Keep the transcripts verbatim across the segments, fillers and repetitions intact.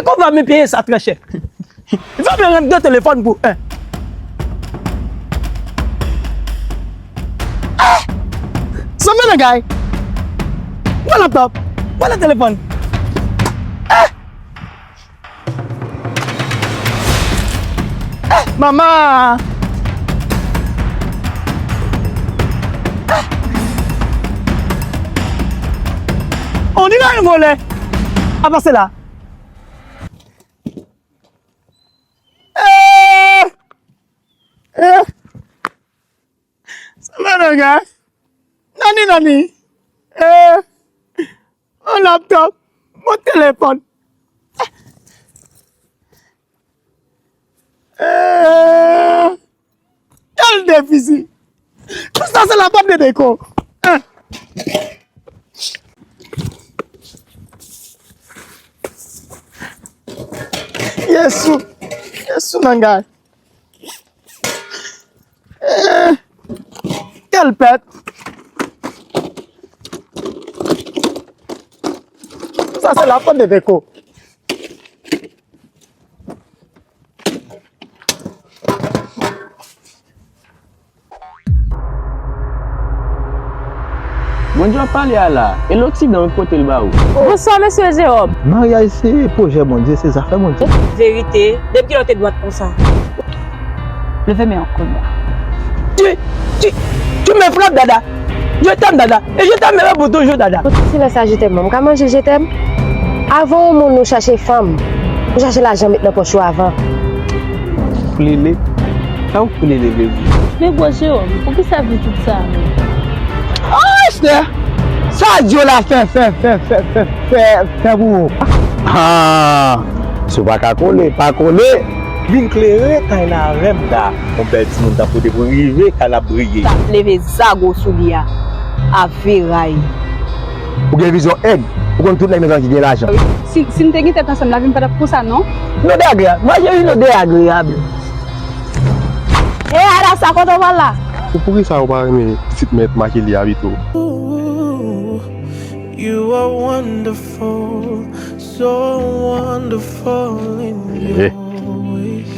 Kòman m peye sa trè chè? Fò mwen rann de telefòn pou en. Eh! Sanble nan kay. Wè laptòp. Wè nan telefòn. Eh! Eh, manman! Eh! On dirait un volet. A pase la. Eh! Eh! Sa mwen nan gay. Nani, nani. Eh! On laptop. Mon telefòn. Eh! Kèl defisi! Tout sa se lapòt de Deko. Hein? Yesu! Yesu nan gay. Eh, kèl pèt! Tout sa se lapòt de Deko. Bondye w ap pale a la, e loksidan wi k pote l ba ou? Bonswa, mesye Jewòm. Maryaj se pwojè Bondye, se zafè Bondye. Verite, depi kilè w te dwat konsa? Leve men w kounye a. Tu, tu, tu me frappes, Dada. Je t'aime, Dada. Et je t'aimerai pour toujours, Dada. Silans a je t'aime, m ka manje je t'aime? Avan yon moun ou chache fanm, ou chache lajan met nan pòch ou avan. Koulele. Sa w koulele vle di? Men bò Jewòm, poukisa di tout sa menm? Oh, Esther! Sa Dyo la fè, fè, fè, fè, fè, fè, fè pou ou. Ah! Si w pa ka kole, pa kole. Vin klere kay la avè m, Da. Yon bèl timoun tankou w te pou rive kay la ap briye. T ap leve zago sou li a, a veray. Ou gen vizyon èg, ou konn tout nèg nan gang ki gen lajan. Si, si n te gen tèt ansanm, lavi m pa t ap konsa, non. Lodè agreyab. Mwen, jezi, lodè agreyab. E Ada, sa kote w pral la? Ou poukisa ou pa renmen pitit mèt Makeli a pito? Ooh, you are wonderful, so wonderful in your ways.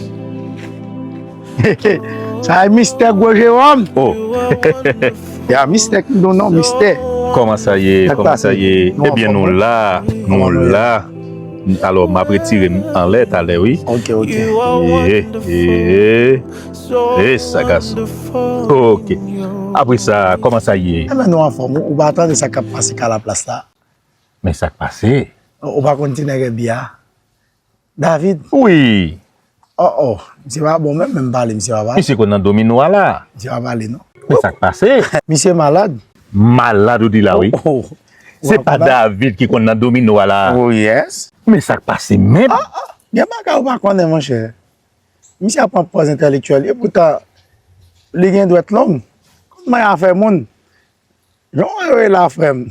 Sa e mistè gwo Jewòm. Oh. Ya, mistè ki don non, mistè. Kòman sa ye? Kòman sa ye? Ebyen, nou la. Nou la. Alò, m ap retire m anlè talè, wi. Ok, ok. Ee, ee. E sa, gason. Ok. Apre sa, kòman sa ye? Enben, nou anfòm. Ou, ou pa tande sa k ap pase Kalaplas la? Men sa k pase? Ou, ou pa konn ti nèg Èbi a? David? Wi. Oh, oh. Misye pa bon menm, menm pale, misye pa pale. Misye konn nan domino a la. Misye pa pale, non. Men sa k pase? Misye malad. Malad ou di la, wi. Oh, oh. Se pa David ki konn nan domino a la. Oh, yes. Men sa k pase menm? Ah, ah. Gen bagay ou pa konnen, monchè. Misye ap pran pòz entèlektyèl, epoutan, li gen dwèt long. Konn manyen afè moun. Jan w wè yo ye la, frè m.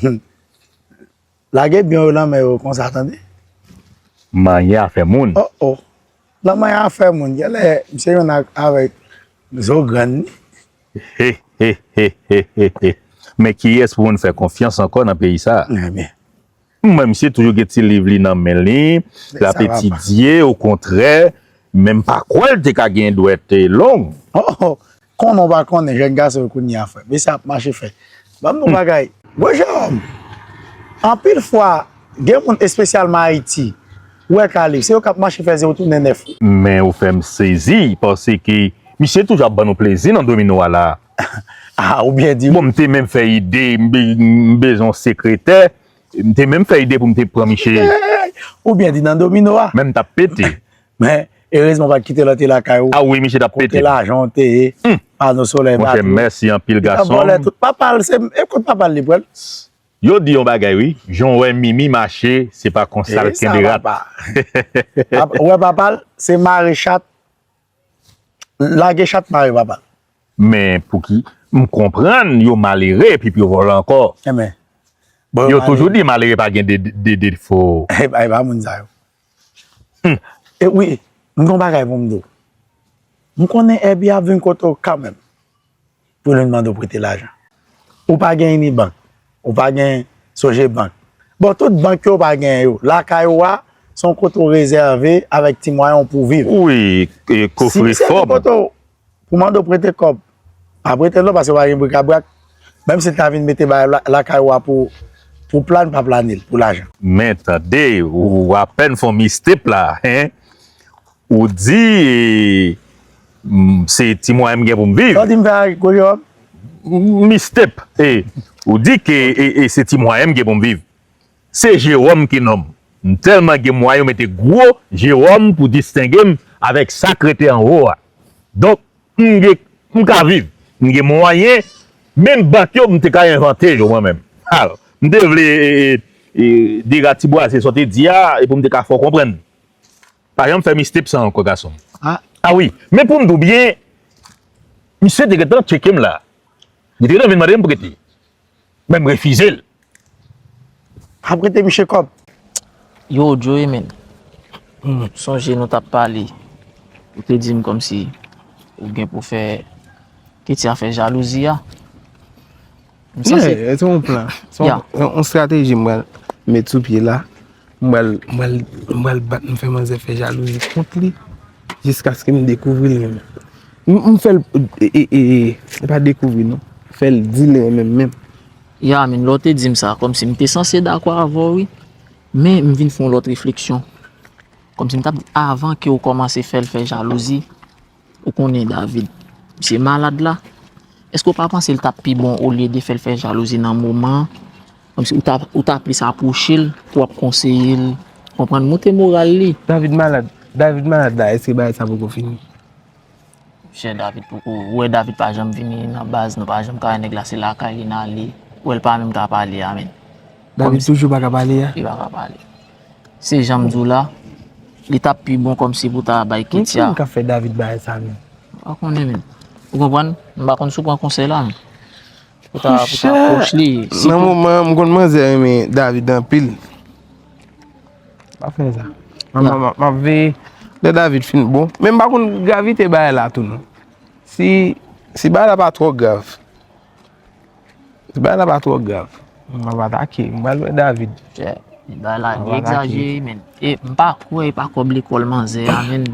Lage byen yo nan men yo konsa, tande. Manyen afè moun. Oh, oh. Nan manyen afè moun, genlè, misye jwenn ak, avèk zo grann li. He, he, he. Men kiyès pou moun fè konfyans ankò nan peyi sa a? Ebyen. M wè misye toujou gen ti liv li nan men li, l ap etidye, okontrè, men m pa kwè l te ka gen dwèt, eh, long. Oh, oh. Konnen w pa konnen, jèn gason yo kounye a, frè. Mesye ap mache fè. Ban m yon bagay. Gwo Jewòm, anpil fwa, gen moun espesyalman Ayiti, ou wè kalif, se yo k ap mache fè zewo tounen nèf. Men ou fè m sezi, paske misye toujou ap ban nou plezi nan domino a la. Ah, ou byen di wi. Bon, m te menm fè ide, m be-, m bezwen yon sekretè, m te menm fè ide pou m te pran misye. Ou byen di nan domino a. Men m t ap pete. Men, erezman w pa t kite l antre lakay ou. Ah wi, misye t ap pete. Kote lajan w te ye, hmm, pano solè. Monchè, mèsi anpil, gason. Li t ap vòlè tout. Papa l, se, e kot papa l li pran l? Yo di yon bagay, wi. Jan w wè Mimi mache, se pa konsa l kenbe rat. Ou wè papa l, se mare chat, lage chat mare papa l. Men pouki, m konprann yo malere, epi yo vòlè ankò. Enben, bon, yo toujou di malere pa gen de, de, de defo. E pa, e pa moun sa yo. Hmm. E wi, m gen yon bagay pou m di w. M konnen Èbi ap vin kote w kanmenm pou l vin mande w prete lajan. Ou pa gen Unibank, ou pa gen Sogebank. Bon, tout bank yo ou pa gen yo. Lakay ou a, Se yon kote w rezève avèk ti mwayen w pou w viv. Wi, e, kofrefòm. Si misye gen kote w pou mande w prete kòb, pa prete l non, paske w pa gen brikabrak. Menm si l ta vin mete bagay la- lakay ou a pou, pou plàn, pa plane l pou lajan. Men tande, ou apèn fè yon mistep la, hein? Ou di, e, m, se ti mwayen m gen pou m viv. Sa w di m fè a, gwo Jewòm? Mistep, e, ou di ke, e, e, se ti mwayen m gen pou m viv. Se Jewòm ki nonm. M tèlman gen mwayen, yo mete gwo Jewòm pou distenge m avèk sa k rete anwo a. Donk, m gen, m ka viv. M gen mwayen, menm bank yo, m te ka envante yo mwen menm. Alò, m te vle, e, e, e, dega ti bwaze sa w te di a, e pou m te ka fè w konprann. Pa janm fè mistep sa ankò, gason. Ah, wi, men pou m di w byen, misye te gentan tcheke m la. Li te gentan vin mande m prete. Men m refize l. Pa prete misye kòb. Yo, Joey, men. Hmm, sonje nou t ap pale. Ou te di m kòmsi ou gen pou fè Ketya fè jalouzi a. M sanse. Yeah, se yon plan. Se yon, yeah, yon, yon estrateji m pral met sou pye la. M pral, m pral, m pral bat, m fè manzè fè jalouzi kont li. Jiskaske m dekouvri l, men. M, m fè l, e, e, e, e, e pa dekouvri, non. Fè l di l renmen m menm. Ya, men, lè w te di m sa, kòmsi m te sanse dakò avè w, wi. Men, m vin fè yon lòt refleksyon. Kòmsi m t ap di, avan ke w kòmanse fè l fè jalouzi, ou konnen David, misye malad la. Èske w pa panse l t ap pi bon olye de fè l fè jalouzi nan moman an? Kòmsi ou ta, ou ta plis apwoche l pou w ap konseye l, konprann, moute moral li. David malad. David malad la, èske bagay sa poko fini? Monchè, David poko, ou wè David pa janm vini nan baz, nou pa janm ka wè nèg la, se lakay li n ale. Ou wè l pa menm ka pale a, men. David toujou pa ka pale a? Li pa ka pale. Se jan m di w la, li t ap pi bon kòmsi pou ta bay Ketya. Men kiyès k ap fè David bagay sa menm? M pa konnen, men. Ou konprann? M pa konn si w pran konsèy la, men. Pou ta, pou ta pwòch li. Nan moman an, m konn manzè renmen David anpil. Pa fè sa. M, m, m, m ap veye lè David fin bon. Men m pa konn gravite bagay la tou non. Si, si bagay la pa twò grav. Si bagay la pa twò grav. M ap atake. M pral wè David. Chè, bagay la li egzajere, men. E m pa kwè e pa kòb lekòl manzè a, men.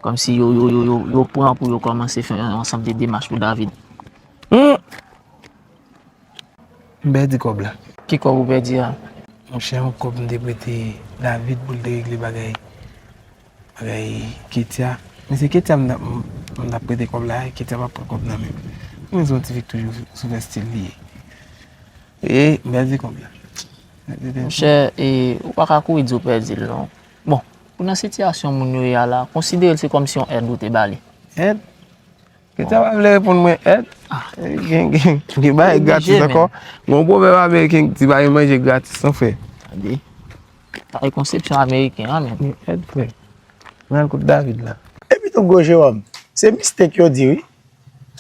Kòmsi yo, yo, yo, yo, yo pran pou yo kòmanse fè yon ansanm de demach pou David. Hmm. M pèdi kòb la. Ki kòb ou pèdi a? Monchè, yon kòb m te prete David pou l te regle bagay, bagay Ketya. Men se Ketya m t ap, m t ap prete kòb la, e Ketya p ap pran kòb nan men m. Men se yon ti fi k toujou sou, sou fè stil li ye. E, m pèdi kòb la. Monchè, e, ou pa ka kouri di w pèdi l non. Bon, pou nan sitiyasyon moun yo ye a la, konsidere l se kòmsi yon èd ou te ba li. Èd? Ketya pa vle reponn mwen èd. Gen, gen, gen bagay gratis ankò. Gon pwovèb ameriken ki di pa gen manje gratis non frè. Tande. Sa e konsepsyon ameriken an menm. Gen èd frè. Mwen al kot David la. Epi tou gwo Jewòm, se mistek yo di wi.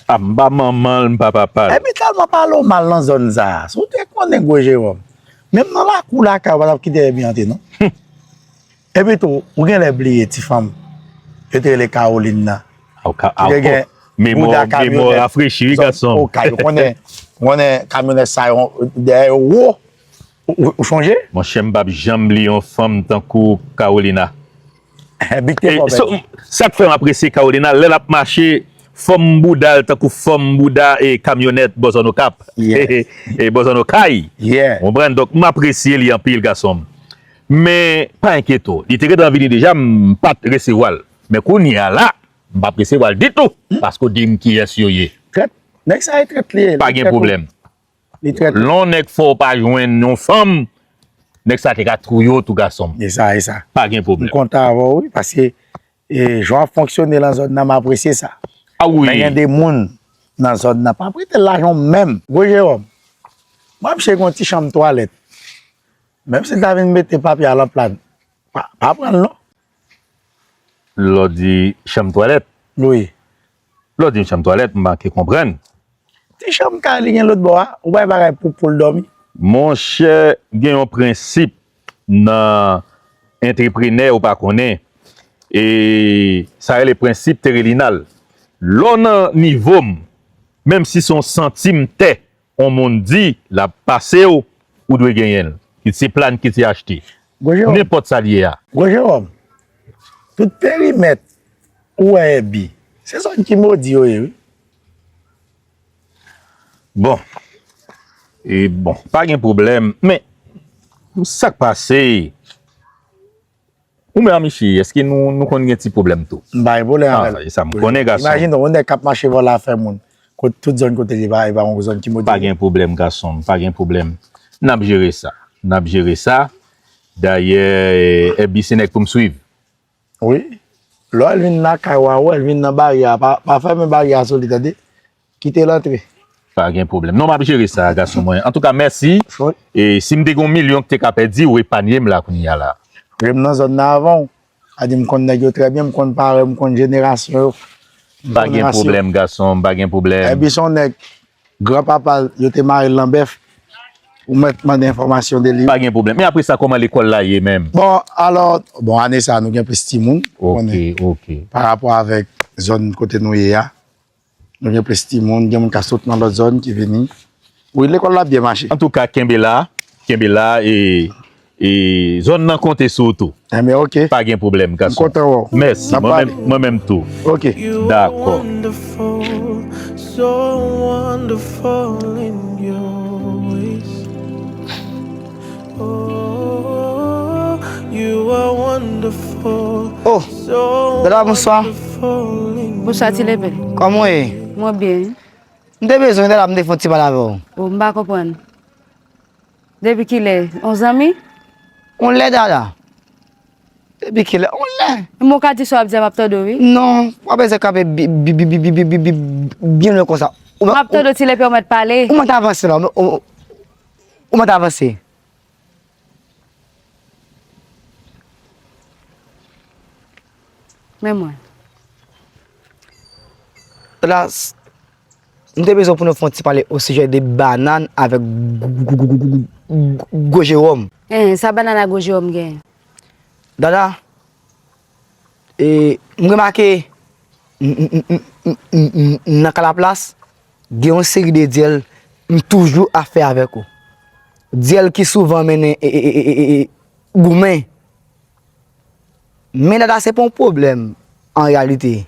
A, m pa manman l, m pa papa l. Epi tèlman pale w mal nan zòn sa a. Si w te konnen gwo Jewòm. Menm nan lakou lakay ou pa t ap kite Herby antre non. Epi tou, ou genlè bliye ti fanm yo te rele Caroline nan. Ki te gen bouda kamyonèt. Memwa w rafrechi wi gason m. Ou konnen, ou konnen kamyonèt sa yo dèyè yo wo. Ou, ou, ou chonje? Monchè, m p ap janm bliye yon fanm tankou Carolina. Big te fò bèl. Sa k fè m apresye Carolina, lè l ap mache, fòm bouda l tankou fòm bouda e kamyonèt bò zòn Okap. E bò zòn Okay. Ou konprann? Donk, m apresye li anpil, gason m. Men, pa enkyete w. Li te gentan vini deja, m pa t resevwa l. Men kounye a la, m p ap resevwa l ditou. Paske w di m kiyès yo ye. Trèt. Nèg sa e trèt li ye. Pa gen pwoblèm. Li trèt. Lè yon nèg fè w pa jwenn yon fanm, nèg sa te ka touye w tou gason m. E sa, e sa. Pa gen pwoblèm. M kontan avè w wi, paske e, jan w ap fonksyone nan zòn nan, m apresye sa. A wi. Men gen de moun nan zòn nan, pa prete l lajan w menm. Gwo Jewòm, m ap chèche yon ti chanm twalèt. Menm si l ta vin mete papye a lan pla, pa, pa pran l non. Lè w di chanm twalèt? Wi. Lè w di m chanm twalèt, m manke konprann. Ti chanm kay li gen lòt bò a, ou bay bagay pou, pou l dòmi. Monchè, gen yon prensip nan antreprenè ou pa konnen. E sa rele prensip Terrelinal. Lè w nan nivo m, menm si se yon santim tè, yon moun di l ap pase w, ou dwe genyen l. Kit se plane, kit se achte. Gwo Jewòm, Nenpòt sa l ye a. Gwo Jewòm, tout perimèt ou wè Èbi, se zòn ki modi yo ye, wi. Bon. E bon, pa gen pwoblèm. Men, sa k pase? Ou menm a Michi, èske nou, nou konn gen ti pwoblèm tou? M pa gen pwoblèm avè l. Ah, e sa m konnen, gason. Imajine w, yon nèg k ap mache vòlò a fè moun. Kot, tout zòn kote l ye, pa, e pa yon zòn ki modi. Pa gen pwoblèm, gason m, pa gen pwoblèm. N ap jere sa. N ap jere sa. Dayè, Èbi se nèg pou m swiv. Wi. Lè w al vin lakay w a, ou al vin nan baryè a, pa, pa fèmen baryè a sou li, tande. Kite l antre. Pa gen pwoblèm. Non, m ap jere sa, gason mwen. Antouka, mèsi. E si m te gen yon milyon ki te ka pèdi, ou epanye m la kounye a la. Rem nan zòn nan avan w. A di m konn nèg yo trè byen, m konn parèy, m konn jenerasyon yo. Pa gen pwoblèm, gason m, pa gen pwoblèm. Èbi se yon nèg, granpapa l, yo te mare l nan bèf. Ou mèt mande enfòmasyon de li. Pa gen pwoblèm. Men apre sa, kòman lekòl la ye menm? Bon, alò, bon, ane sa, nou gen plis timoun. Ok, ok. Pa rapò avèk zòn kote nou ye a. Nou gen plis timoun, gen moun k ap sot nan lòt zòn ki vini. Wi, lekòl la ap byen mache. Antouka, kenbe la, kenbe la, e, e zòn nan konte sou ou tou. Enben, ok. Pa gen pwoblèm, gason. M kontan wè w. Mèsi, mwen menm tou. Ok. Dakò. Oh, dada, bonswa. Bonswa, Ti Lepe. Kòman w ye? Mwen byen. M te bezwen w, dada, m te fè yon ti pale avè w. Oh, m pa konprann. Depi kilè? Yon zanmi? Yon lè, dada. Depi kilè? Yon lè. Men w ka di sa w ap di a, m ap tande w, wi. Non, w pa bezwen kanpe byen lwen konsa. M ap tande w, Ti Lepe, ou mèt pale. Ou mèt avanse la, ou mèt avanse. Men mwen. La, m te bezwen pou nou fè yon ti pale osijè de Banàn avèk Gwo Jewòm. Hein, sa Banàn ak Gwo Jewòm genyen? Dada, e, m remake nan Kalaplas, gen yon seri de dyèl m toujou ap fè avèk ou. Dyèl ki souvan mennen e, e, e, e, e, goumen. Men Dada, se pa yon pwoblèm an reyalite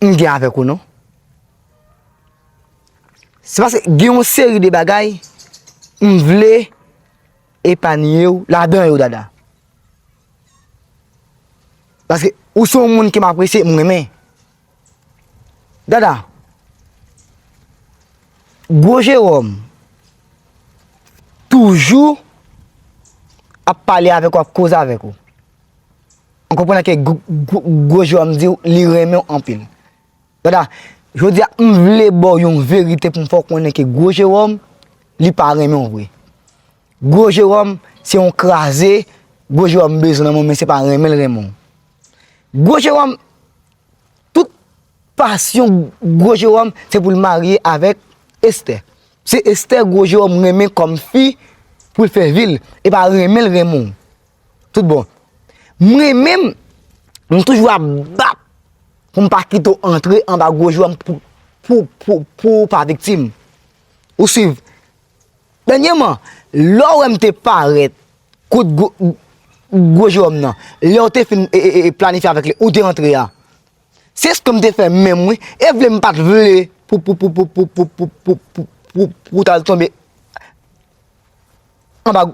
m gen avèk ou, non. Se paske gen yon seri de bagay m vle epanye w ladan yo, Dada. Paske ou se yon moun ke m apresye, m renmen. Dada, Gwo Jewòm toujou ap pale avèk ou, ap koze avèk ou. Ou konprann ke Gwo, Gwo, Gwo Jewòm di w li renmen w anpil. Dada, jodi a, m vle ba w yon verite pou m fè w konnen ke Gwo Jewòm, li pa renmen w vre. Gwo Jewòm, se yon kraze, Gwo Jewòm bezwen nan men w, men se pa renmen l renmen w. Gwo Jewòm, tout pasyon Gwo Jewòm, se pou l marye avèk Estè. Se Estè Gwo Jewòm renmen kòm fi pou l fè vi l, e pa renmen l renmen w. Tout bon. Mwen menm, m toujou ap bat pou m pa kite w antre anba Gwo Jewòm pou, pou, pou, pou w pa viktim. Ou swiv? Dènyèman, lè w wè m te parèt kot Gwo, Gwo Jewòm nan, lè w te fin e, e, e, planifye avèk li, ou te antre a. Se eksprè m te fè menm wi, e vle m pa t vle pou, pou, pou, pou w t al tonbe anba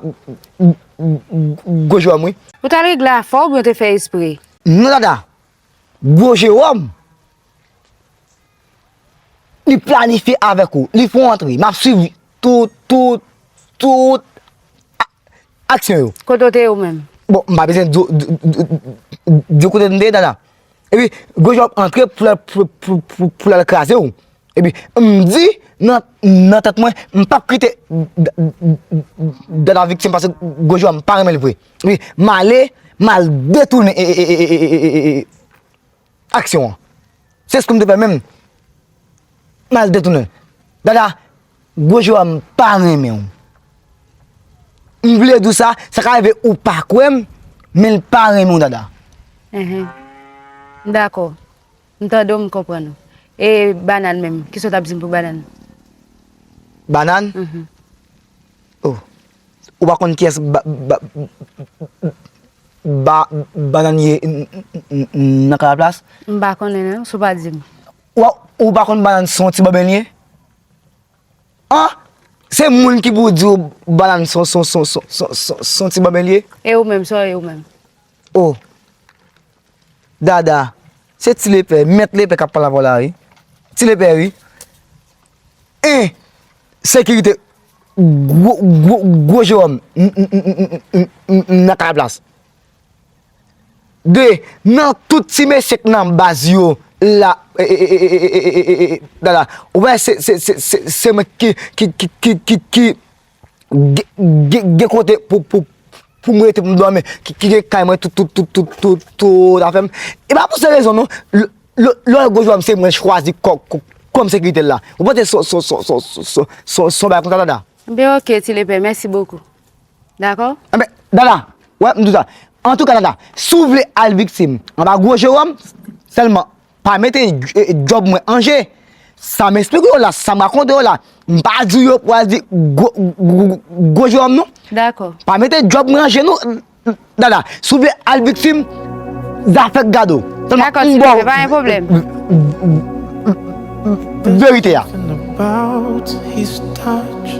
Gwo Jewòm wi. Ou t al regle afè w oubyen w te fè eksprè? Non, Dada. Gwo Jewòm, li planifye avèk ou. Li fè w antre. M ap swiv tout, tout, tout a-, aksyon yo. Kote w te ye ou menm? Bon, m pa bezwen di w, di, di, di, di w kote m te ye, Dada. Epi, Gwo Jewòm antre pou l al, pou, pou, pou, pou l al kraze w. Epi, m di nan, nan tèt mwen, m p ap kite Dada viktim paske Gwo Jewòm pa renmen l vre. Epi, m ale, m al detounen e, e, e, e, e, e, e, e, aksyon an. Se sa m te fè menm. M al detounen. Dada, Gwo Jewòm pa renmen w. M vle di w sa, sa ka rive ou pa kwè m, men l pa renmen w, Dada. Enhen. M dakò. M tande w, m konprann ou. E Banàn menm, kisa w t ap di m pou Banàn? Banàn? Mhm. Oh. Ou pa konn kiyès ba, ba, ba, bannann ye n- n- n- nan Kalaplas? M pa konnen non, si w pa di m. Ou, ou pa konn bannann se yon ti bòbèn li ye? An? Se moun ki pou di w bannann se yon, se yon, se yon, se yon, se yon, se yon ti bòbèn li ye? E ou menm, sa w ye ou menm? Oh. Dada, se Ti Lepè, Mèt Lepè k ap pale avè w la, wi. Ti Lepè, wi. En, sekirite, gwo, gwo, gwo Jewòm, m, m, m, m, m, m, m, nan Kalaplas. De, nan tout ti mesye k nan baz yo, la, e, e, e, dada, ou wè, se, se, se, se, se mwen ki, ki, ki, ki, ki, ki, gen, gen, gen kote pou, pou, pou mwen rete, pou m dòmi, ki, ki gen kay mwen tout, tout, tout, tout, tout, tout afè m. E pa pou se rezon non, lè, lè, lè gwo Jewòm se mwen chwazi kò, kò, kòm sekirite l la. Ou panse son, son, son bagay konsa, dada? Ben, ok, Ti Lepè, mèsi bokou. Dakò? Enben, dada, wè, m di w sa. Antouka, dada, si w vle al viktim anba gwo Jewòm, sèlman pa mete, eh, djòb mwen an je. Sa m esplike w la, sa m rakonte w la, m pa di w yo pou al di gwo, gwo, gwo Jewòm non. Dakò. Pa mete djòb mwen an je non, dada. Si w vle al viktim, zafè k gade w. Sèlman Dakò, m Ti ba w Lepè, pa gen pwoblèm. Verite a. Something about his touch.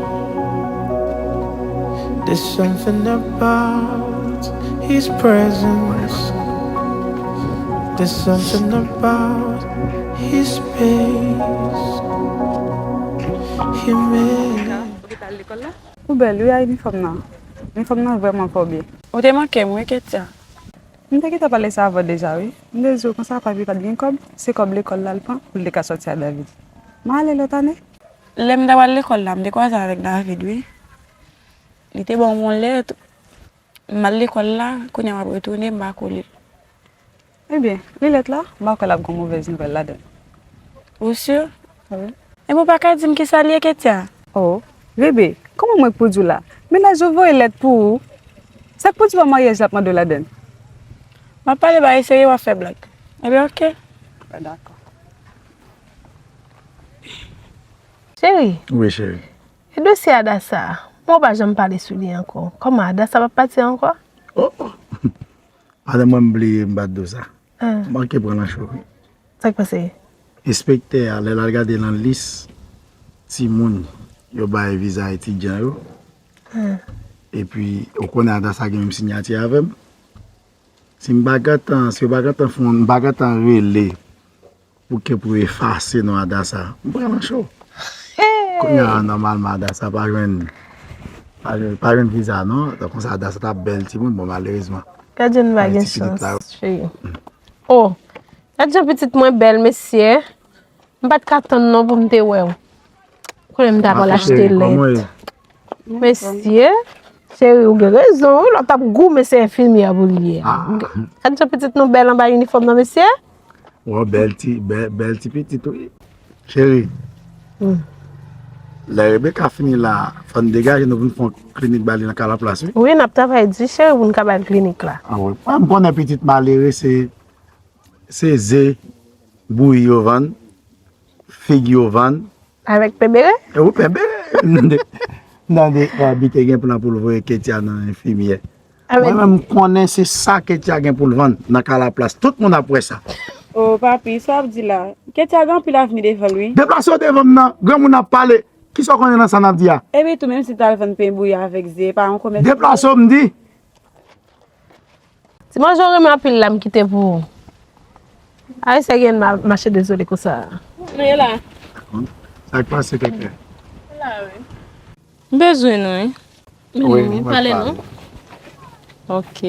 There's something about his presence. There's something about his space. He made Ou bèl wi a inifòm nan. Inifòm nan vrèman fè w byen. Ou te manke m wi, Ketia. M te gentan pale sa avè w deja wi. M te di w konsa papi pa t gen kòb, se kòb lekòl la l pran pou l te ka sòti a David. M ale lòt ane. Lè m t ap al lekòl la, m te kwaze avèk David wi. Li te ban m yon lèt. M al lekòl la, kounye a m ap retounen, m pa ko li l. Ebyen, li lèt la, m pa kwè l ap gen yon movèz nouvèl ladan l. Ou si? Wi. Ebyen, ou pa ka di m kisa l ye, Ketia? Oh, Rebe, kòman mwen k pou di w la? Mennaj ou voye lèt pou ou. Sa k pou di w pa maryaj l ap mande w ladan l? M ap pale bagay serye, w ap fè blag. Ebyen, ok. Dakò. Cheri. Wi, cheri. E dosye Adassa a, mwen w pa janm pale sou li ankò. Kòman, Adassa p ap pati ankò? Oh! Madanm mwen, m bliye m pa t di w sa. Ah. M manke pran nan cho wi. Sa k pase? Enspektè a, lè l al gade nan lis timoun yo bay viza etidyan yo, ah, epi ou konnen Adassa gen menm siyati avè m. Si m pa gentan, si yo pa gentan fè yon, m pa gentan rele pou ke pou efase non Adassa. M pran nan cho. Kounye a, nòmalman, Adassa pa jwenn, pa jwenn, pa jwenn viza non. Donk konsa Adassa t ap bèl timoun, bon, malerezman. Gad jan n pa gen chans, cheri. Oh, gad jan pitit mwen bèl, mesye. M pa t ka tann non pou m te wè w. Konnen m ta pral achte lèt. Mesye, cheri, ou gen rezon wi, lòt ap goumen se enfimyè pou li ye. Ah. Gad jan pitit nou bèl anba inifòm nan, mesye. Wè, bèl ti, bèl, bèl ti pitit wi. Cheri, hmm, lè Rebecca fini la, fò n degaje nou pou n fè yon klinik ba li nan Kalaplas wi. Wi, n ap travay di, cheri, pou n ka ba l klinik la. Ah wi. Mwen, m konnen pitit malere se, se ze bouyi yo vann, fig yo vann. Avèk pen bere? E ou pen bere? Tande, tande, Barbie te gen plan pou l voye Ketia nan enfimyè. Mwen menm, m konnen se sa Ketia gen pou l vann nan Kalaplas. Tout moun ap wè sa. O papi, sa w ap di la? Ketia gen anpil avni devan l wi. Deplase w devan m nan, granmoun ap pale. Kisa w konnen nan sa n ap di a? Epi tou, menm si l t al vann pen bouyi avèk ze, e pa yon komès. Deplase w, m di. Ti manje w renmen anpil la m kite pou ou. Ayisyen gen ma- mache dezole konsa. Nou ye la. Sa k pase, Keke? M bezwen nou wi. Wi, nou pale non. Ok.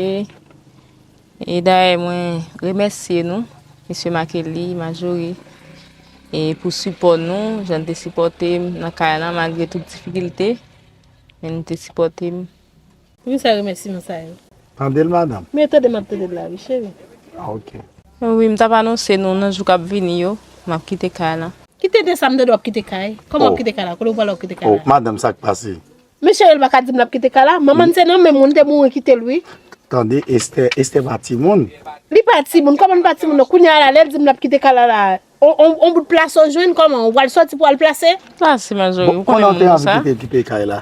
E dayè mwen remèsye nou, mesye Markelly, Marjorie, e pou sipò nou, jan n te sipòte m nan kay lan malgre tout difikilte, men nou te sipòte m. Pou kisa remèsiman sa yo? Tande l, madanm. Men tande m ap tande l la wi, cheri. Ah, ok. Wi, m t ap anonse nou nan jou k ap vini yo, m ap kite kay lan. Kite de sa m tande w ap kite kay? Kòman w ap kite kay la? Kote w prale w ap kite kay la? Oh, madanm, sa k pase? Men cheri, l pa ka di m l ap kite kay la. Manman n se nan men moun te mouri kite l wi. Tande, Estè, Estè pa timoun. Li pa timoun, kòman l pa timoun non? Kounye a la, lè l di m l ap kite kay la la, on, on, on bout plase w jwenn, kòman? Ou pral sòti pou w al plase? Plase, Marjorie, ou konnen moun sa. Bon, konnen w te anvi kite, kite kay la.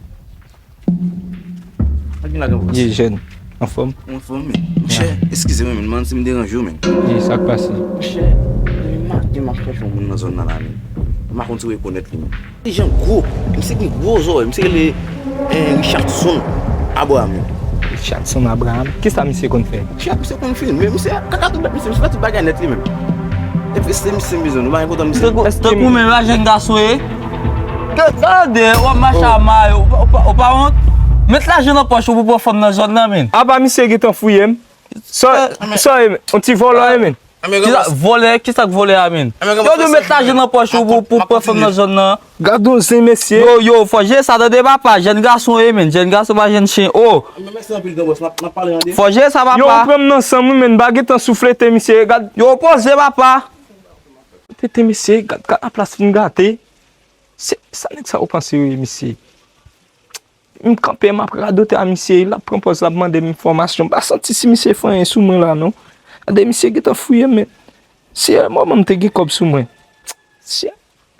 Sa gen la, gran bòs? Ye, jèn. Anfòm? Anfòm, men. Monchè, eskize mwen, men, si m deranje w, men. Ye, sa k pase? Monchè, depi maten m ap chèche yon moun nan zòn nan la, men. M pa konn si w rekonèt li, men. Li jan gwo, misye gen gwo zòrèy, misye rele, eh, Richardson Abraham. Richardson Abraham? Kisa misye konn fè? Richard, misye konn filme, misye kaka tout bèt, misye, misye fè tout bagay nèt li menm. Epi se misye m bezwen, nou pa gen kontan misye. Tankou, tankou men la jèn gason ye. Tande, w ap mache a mayo, ou pa, ou pa, ou pa wont? Met lajan nan pòch ou pou pran fanm nan zòn nan, men. Apa misye gentan fouye m? Sa, sa, yon ti vòlò, men. Kisa vòlè, kisa k vòlè a, men? Yo dwe met lajan nan pòch ou pou, pou pran fanm nan zòn nan. Gad yon zen, mesye. Yo, yo, fò jere sa, tande, papa. Jèn gason ye, men. Jèn gason pa jèn chen. Oh. Fò jere sa, papa. Yo, ou pran m nan san m, wi, men. M pa gentan souflete, mesye. Gad. Yo, poze, papa. Tete, mesye. Gad, gad laplas fin gate. Se, sa nèg sa yo panse yo ye, mesye? M kanpe, m ap radote a misye, l ap pran pòz, l ap mande m enfòmasyon. M pa santi si misye fè anyen sou mwen la, non. Gade, misye gentan fouye m, men. Si e moman m te gen kòb sou mwen. Si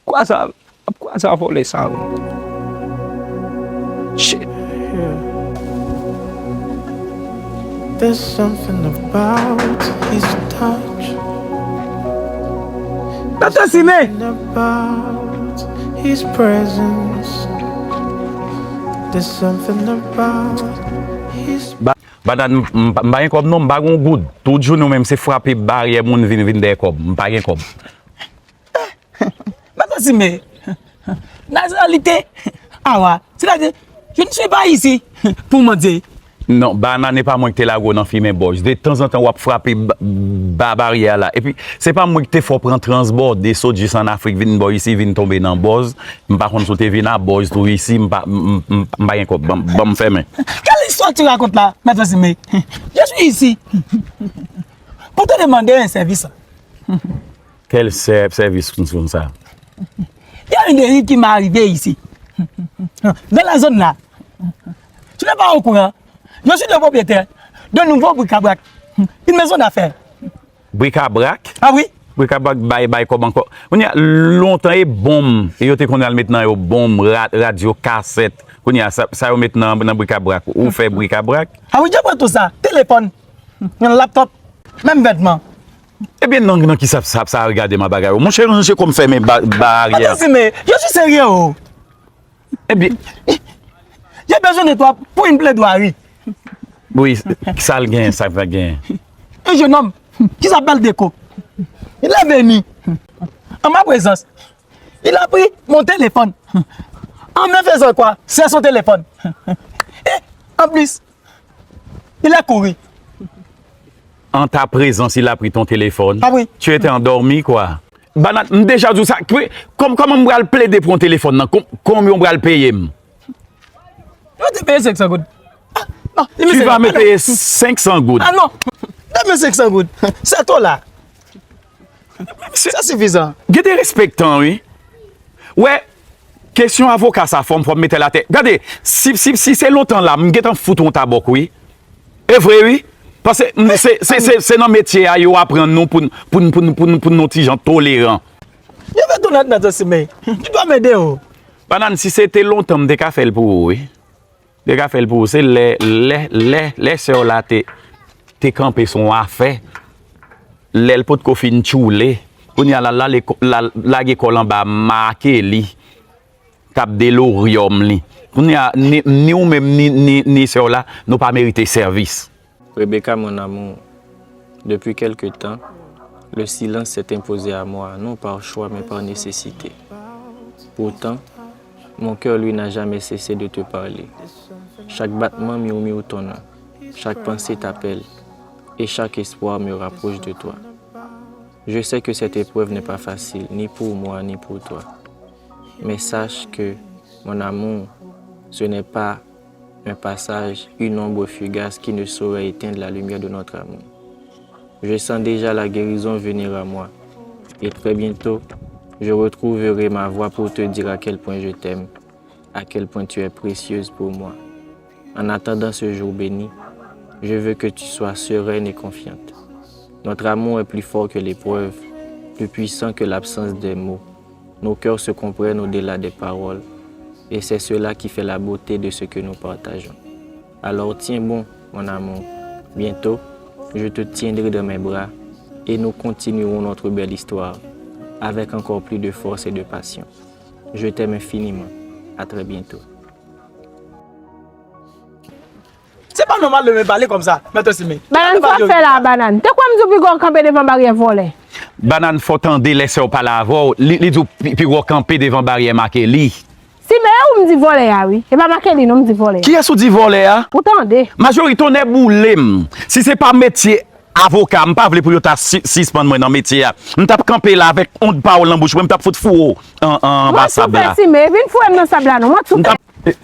kwaze a, ap kwaze a vòlè sa, wi. Shit. There's something about his touch. Doctor Sime! Something about his presence. There's something about his Ba-, Bannan, m, m, m pa gen kòb non, m pa gen yon goud. Tout jounen w menm se frape baryè moun vin, vin dèyè kòb. M pa gen kòb. Madanm Sime, nasyonalite awa, sètadi, je ne suis pas ici pour mendier. Non, Banane pa mwen ki te lage w nan fimen bòz. De tanzantan w ap frape ba, ba baryè a la. Epi, se pa mwen ki te fè w pran transbòde sot jis ann Afrik vin bò isi, vin tonbe nan bòz. M pa konn si w te vin a bòz tou isi, m pa, m, m, m, m pa gen kòb. Ban m, ban m fèmen. Quelle histoire tu racontes là, Madanm Sime? Je suis ici pour te demander un service. Kèl sè-, sèvis konsa? Il y a une dérive qui m'est arrivée ici, dans la zone là. Tu n'es pas au courant. Je suis le propriétaire d'un nouveau bric-à-brac, une maison d'affaires. Bric-à-brac? Ah oui. Brikabrak bay, bay kòb ankò. Kounye a, lontan e bonm yo te konn al met nan yo, bonm, ra-, radyo, kasèt. Kounye a, sa, sa yo met nan, nan brikabrak. Ou fè brikabrak? A wi, dja pran tou sa. Telefòn, yon laptòp, menm vètman. Ebyen, nan, nan ki sa, sa, sa regade m a bagay yo? Monchè, monchè, kòm fèmen ba-, baryè. Attention, men, je suis sérieux, oh. Ebyen, J'ai besoin de toi pour une plaidoirie. Wi, sa l gen, sa l gen. Un jeune homme qui s'appelle Deco. Il est venu en ma présence. Il a pris mon téléphone. En me faisant quoi? C'est son téléphone. Et en plus, il a couru. En ta présence, il a pris ton téléphone. Ah oui. Tu étais endormi, quoi. Banane, m deja di w sa. Kòm, kòman m pral plede pou yon telefòn nan? Kòm, kòm yo pral peye m? Yo te peye senk san goud. Ah, non, li... Tu vas me payer cinq cents goud. Ah non, de mil senk san goud. C'est trop là. C'est suffisant. Gen de respektan, wi. Wè, kesyon avoka sa, fò m, fò m mete l atè. Gade, si, si, si se lontan la, m gentan fout ou yon tabòk, wi. E vre, wi. Paske, m, se, se, se, se nan metye a yo aprann nou pou n, pou n, pou n, pou n, pou n yon ti jan toleran. Je vais ton ordinateur, mais tu dois m'aider, oh. Banane, si se te lontan, m te ka fè l pou ou, wi. M te ka fè l pou ou. Se lè, lè, lè, lè sè w la te, te kanpe sou yon afè. Lè l potko fin tchoule. Kounye a la, l ale ko-, l al lage kò l anba Makeli k ap deloryòm li. Kounye a, ni, ni ou menm, ni, ni, ni sè w la, nou pa merite sèvis. Rebecca, mon amour, depuis quelque temps, le silence s'est imposé à moi, non par choix, mais par nécessité. Pourtant, mon cœur, lui, n'a jamais cessé de te parler. Chaque battement murmure ton nom, chaque pensée t'appelle, et chaque espoir me rapproche de toi. Je sais que cette épreuve n'est pas facile, ni pour moi, ni pour toi. Mais sache que, mon amour, ce n'est pas un passage, une ombre fugace qui ne saurait éteindre la lumière de notre amour. Je sens déjà la guérison venir à moi. Et très bientôt, je retrouverai ma voix pour te dire à quel point je t'aime, à quel point tu es précieuse pour moi. En attendant ce jour béni, je veux que tu sois sereine et confiante. Notre amour est plus fort que l'épreuve, plus puissant que l'absence des mots. Nos cœurs se comprennent au-delà des paroles, et c'est cela qui fait la beauté de ce que nous partageons. Alors tiens bon, mon amour. Bientôt, je te tiendrai dans mes bras et nous continuerons notre belle histoire avec encore plus de force et de passion. Je t'aime infiniment. À très bientôt. Se pa nòmal de men pale kòmsa, Mèt Sime. Banane, sa w ap fè la, Banane? Te kwè m di w piga w kanpe devan baryè vòlè? Banane, fò w tande lè sè w pale avè w, li, li di w pi, piga w kanpe devan baryè Makeli. Sime, e ou m di vòlè a, wi. E pa Makeli non m di vòlè a. Kiyès ou di vòlè a? Ou tande. Majori, tonnè boule m. Si se pa metye avoka, m pa vle pou yo ta si-, sispann mwen nan metye a. M t ap kanpe la avèk yon pawòl nan bouch mwen, m t ap fout foure w an, an, anba sab la. Mwen tou fè, Sime, vin foure m nan sab la non. Mwen tou fè.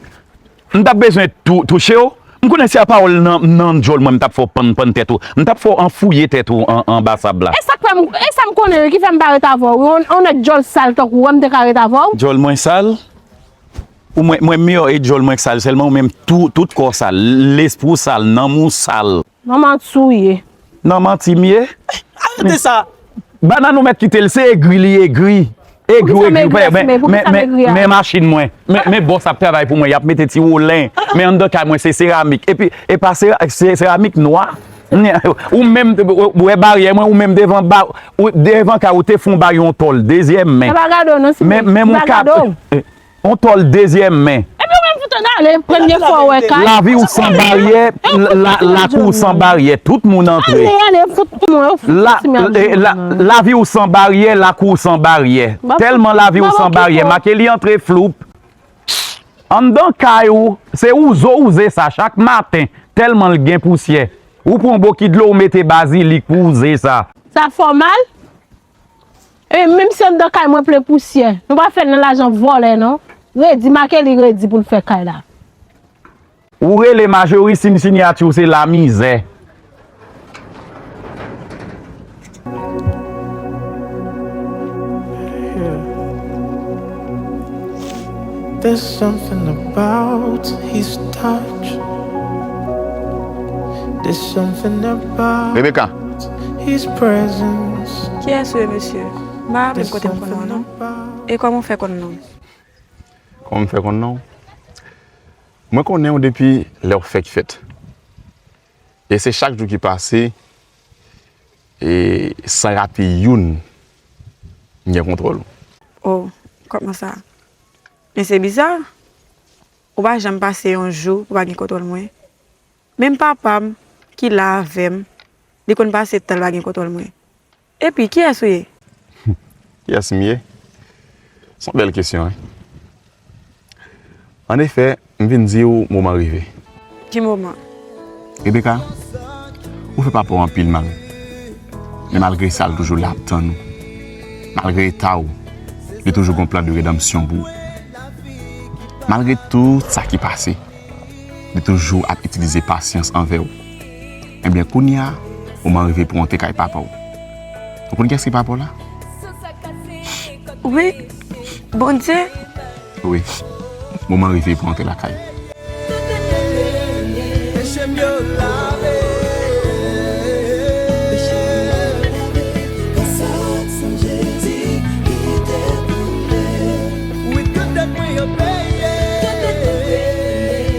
M t ap bezwen tou-, touche w. M konnen se a pawòl nan, nan djòl mwen, m t ap fè w pann, pann tèt ou. M t ap fè w anfouye tèt ou an, anba sab la. E sa k fè m, e sa m konnen wi, ki fè m pa ret avè w wi. On, on nèg djòl sal tankou w, m te ka ret avè w? Djòl mwen sal? Ou mwen, mwen miyò e djòl mwen k sal, sèlman ou menm tou, tout kò w sal, lespri w sal, nanm ou sal. Nan manti w ye. Nan manti m ye? Arete sa! Banane ou mèt kite l, se egri li egri. Egri ou egri, men, men, men, men machin mwen, men, men bòs ap travay pou mwen, y ap mete ti wolen, men anndan kay mwen se seramik, epi, e pa sera-, se seramik nwa. Ou menm, ou wè baryè mwen, ou menm devan ba-, ou devan kay ou te fon ba yon tòl dezyèm men. Men, men mwen ka, yon tòl dezyèm men. Epi ou menm fout ann ale, premye fwa w wè kay. Lavi w san baryè, la, lakou w san baryè, tout moun antre. Ale, ale, fout mwen, fout la, la, lavi w san baryè, lakou w san baryè. Tèlman lavi w san baryè, Makeli antre floup. Anndan kay ou, se wouze w wouze sa chak maten, tèlman l gen pousyè. Ou pran bokit dlo, ou mete bazilik pou wouze sa. Sa fè w mal? E menm si anndan kay mwen plen pousyè, nou pa fè l nan lajan vòlè non. Redi, Makeli redi pou l fè kay la. Ou rele Majori, sim sinyati w se lamizè. There's something about his touch. There's something about Rebecca, His presence. Kiyès ou ye, mesye? M pa menm kote m konn ou an, non. E kòman w fè konn non m? Kòman m fè konn non w? Mwen konnen w depi lè w fèk fèt. E se chak jou ki pase, e san rape youn, m gen kontwòl ou. Oh, kòman sa? Men se biza. Ou pa janm pase yon jou ou pa gen kontwòl mwen. Menm papa m, ki la avè m, li konn pase tan l pa gen kontwòl mwen. Epi, kiyès ou ye? Kiyès m ye? Se yon bèl kesyon, wi. Annefè, m vin di w moman rive. Ki moman? Rebecca, ou fè papa w anpil mal. Men malgre sa, l toujou la ap tann ou. Malgre eta w, li toujou gon plan de redanmsyon pou ou. Malgre tout sa ki pase, li toujou ap itilize pasyans anvè w. Ebyen, kounye a, moman rive pou w antre kay papa w. Ou konn kiyès ki papa w la? Wi, Bondye. Wi, moman rive pou w antre lakay.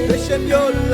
Peche m yo